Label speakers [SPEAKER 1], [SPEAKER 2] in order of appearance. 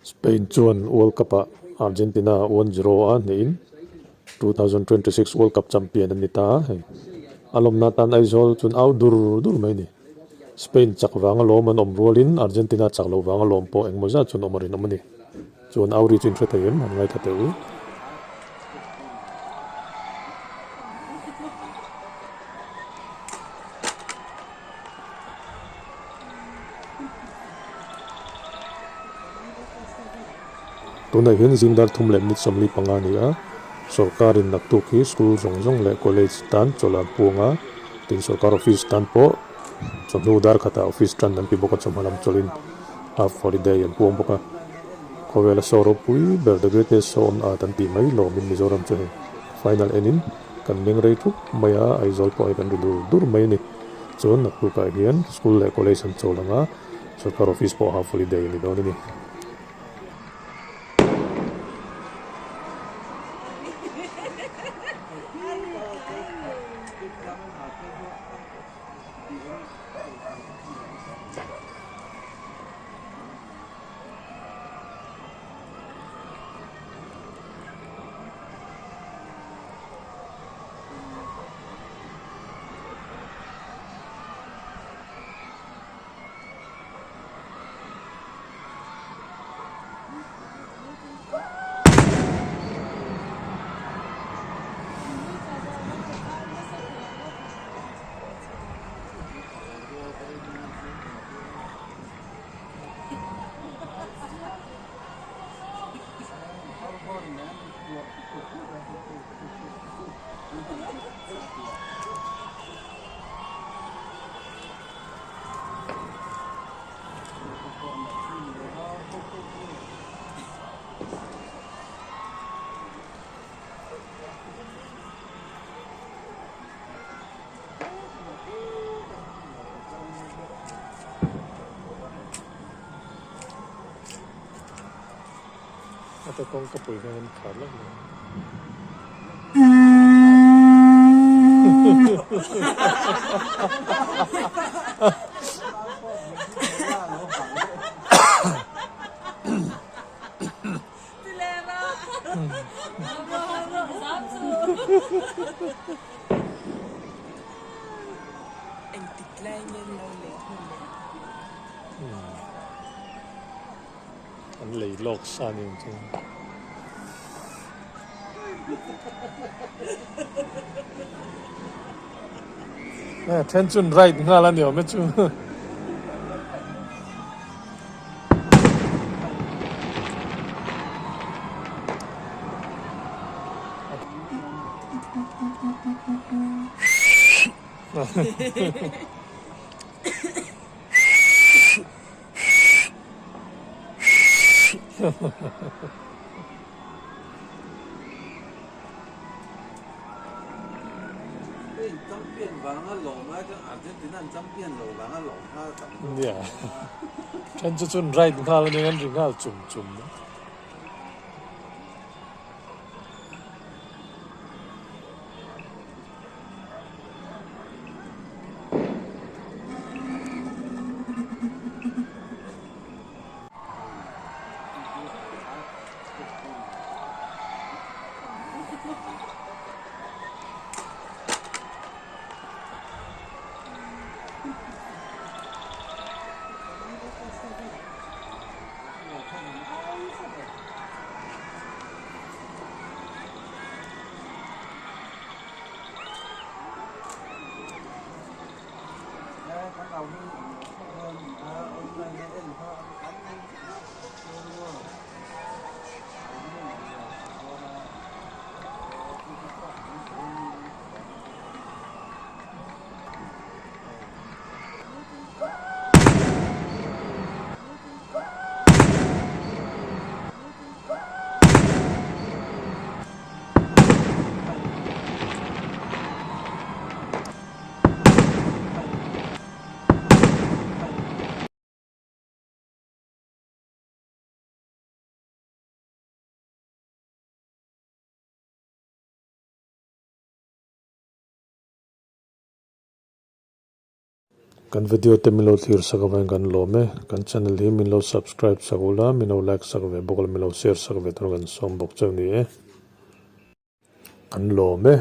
[SPEAKER 1] Spain chuan World Cup-ah Argentina 1-0 a hnehin 2026 World Cup champion an ni ta a, hei a lawmna atan Aizawl chuan au dur dur mai a ni. Spain chak vanga lawm an awm rualin Argentina chak loh vanga lawm pawh engmaw zat chuan awm a rinawm a ni. Chuan au ri chu inhre thei em? An ngaithla teh u. Tunah hian zingdar thum leh minute 45 a ni a, sorkarin naktuk hi school zawng zawng leh college tan chawlh an puang a, tin sorkar office tan pawh chawhnu dar khatah office tan an ti bawk a, chawhma lam chawlhin half holiday an puang bawk a, khawvela show ropui ber the greatest show on earth an tih mai lawmin Mizoram chu hei final enin kan meng rei thup mai a, Aizawl pawh hei kan ri dur dur mai a ni. Chuan naktukah hian school leh college an chawl ang a, sorkar office pawh half holiday a ni dawn a ni. Ata kawngka pui khan an khar lawk mai.
[SPEAKER 2] Engtik lai nge lo lei hun leh?
[SPEAKER 1] An lei lawk sa ni ang chu. Then chun right nghal a ni awm e chu. Nia then chu chun right nghal ania an ri nghal chum chum. Kan video te min lo thlir sak avangin kan lawm e. Kan channel hi min lo subscribe sak ula, min lo like sak ve bawk ula, min lo share sak ve tur kan sawm bawk chauh ni e. Kan lawm e.